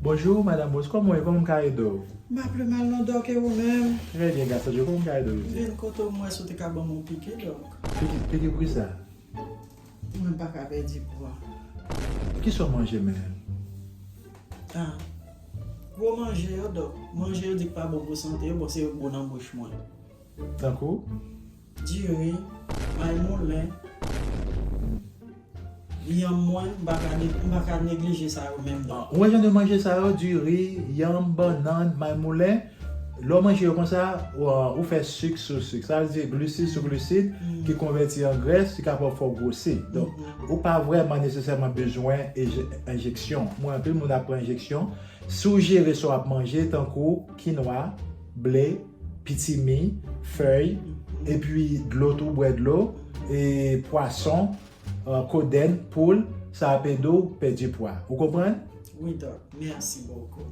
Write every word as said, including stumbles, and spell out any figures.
Bonjou, Madanm Rose, kòman w ye? Kòman m ka ede w? M pa pi mal non, Dòk, e ou menm? Trè byen, Gason Djo, kòman m ka ede w jodi a? M vin kote w, m wè si w te ka ban m yon piki, Dòk. Piki, piki pou kisa? Mwen pa ka pèdi pwa. Kisa w manje menm? Ah. Gwo manje yo, Dòk. Manje yo di k pa bon pou sante yo, bon, se yo k bon nan bouch mwen. Tankou? Diri, may moulen, yanm mwen, m pa ka ne-, m pa ka neglije sa yo menm, Dòk. Ou wè jan de manje sa yo, diri, yanm, bannann, may moulen, lè w manje yo konsa, ou, ou fè sik sou sik. Sa vle di glisid sou glisid ki konvèti an grès, ki kapab fè w gwosi. Donk, ou pa vrèman nesesèman bezwen enje-, enjeksyon. Mwen, anpil moun ap pran enjeksyon. Si w jere sa w ap manje, tankou kinwa, ble, pitimi, fèy, epi dlo tou, bwè dlo, e pwason, eh, kodenn, poul, sa ap ede w pèdi pwa. Ou konprann? Wi, Dòk. Mèsi bokou.